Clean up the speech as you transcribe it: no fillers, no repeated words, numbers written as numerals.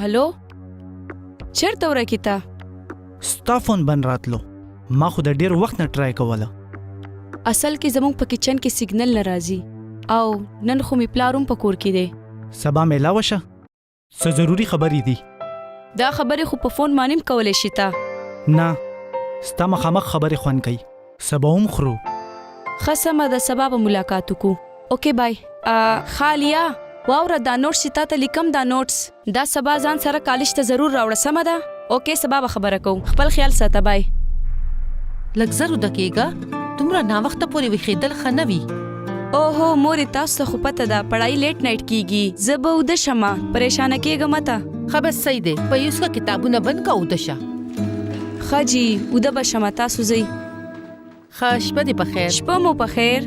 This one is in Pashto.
هلو، چېرته ورک یې ته؟ ستا فون بند راتلو، ما خو د ډیر وخت نه ټرای کوله. اصل کې زموږ په کچن کې سیګنل نه راځي او نن خو مې پلار هم په کور کې دی. سبا میلا وشه، څه ضروري خبرې دي. دا خبرې خو په فون باندې هم کولی شي ته. نه، ستا مخامخ خبرې خوند کوي. سبا هم خورو. ښه سمه ده، سبا به ملاقات وکړو. اوکې بای. ښه عالیا، واوره دا نوټس چې تاته لیکم، دا نوټس دا سبا ځان سره کالج ته ضرور راوړه، سمه ده؟ اوکې، سبا به خبره کوو، خپل خیال ساته، بای. لږ زر اوده کېږه، دومره ناوخته پورې ویښېدل ښه نه وي. اوهو مورې، تاسو ته خو پته ده پړای لیټ نایټ کیږي، زه به اوده شمه، پریشانه کېږه مه ته. ښه بس صحیح دی، په یو څه کتابونه بند که اوده شه. ښه جي، اوده به شمه، تاسو ځئ. ښه، شپه دې په خیر. شپه مو په خیر.